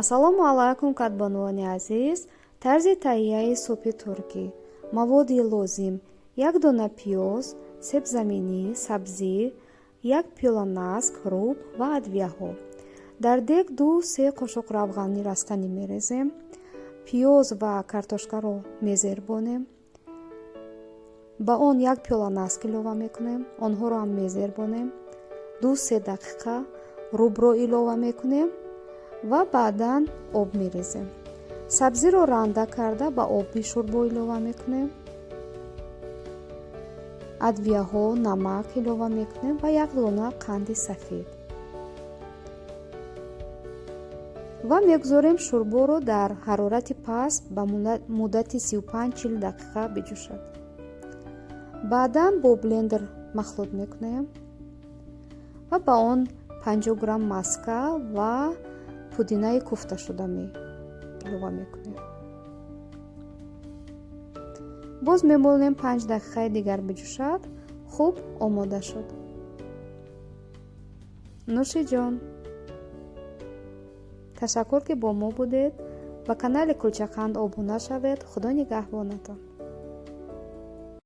Ассалому алайкум, кадбонувони азиз! Тарзи таҳияи супи туркӣ. Маводи лозим: як дона пиёз, себзаминӣ, сабзӣ, як пиёла наск, руб ва адвияҳо. Дар дег 2-3 қошуқ равғани растанӣ мерезем, пиёз ва картошкаро мезербонем, ба он як пиёла наск илова мекунем, онҳоро ҳам мезербонем 2-3 дақиқа, рубро илова мекунем ва баъдан об мерезем. Сабзиро ранда карда ба оби шӯрбо илова мекунем, адвияҳо, намак илова мекунем ва як дона қанди сафед ва мегузорем шӯрборо дар ҳарорати паст ба муддати 35-40 дақиқа биҷӯшад. Баъдан бо блендер махлут мекунем ва ба он 50 грамм маска ва пудинаи куфташуда илова мекунем. Боз мемолем, 5 дақиқаи дигар биҷӯшад. Хуб, омода шуд. Нӯши ҷон! Ташаккур, ки бо мо будед. Ба канали Кулчақанд обуна шавед. Худо нигаҳбонатон.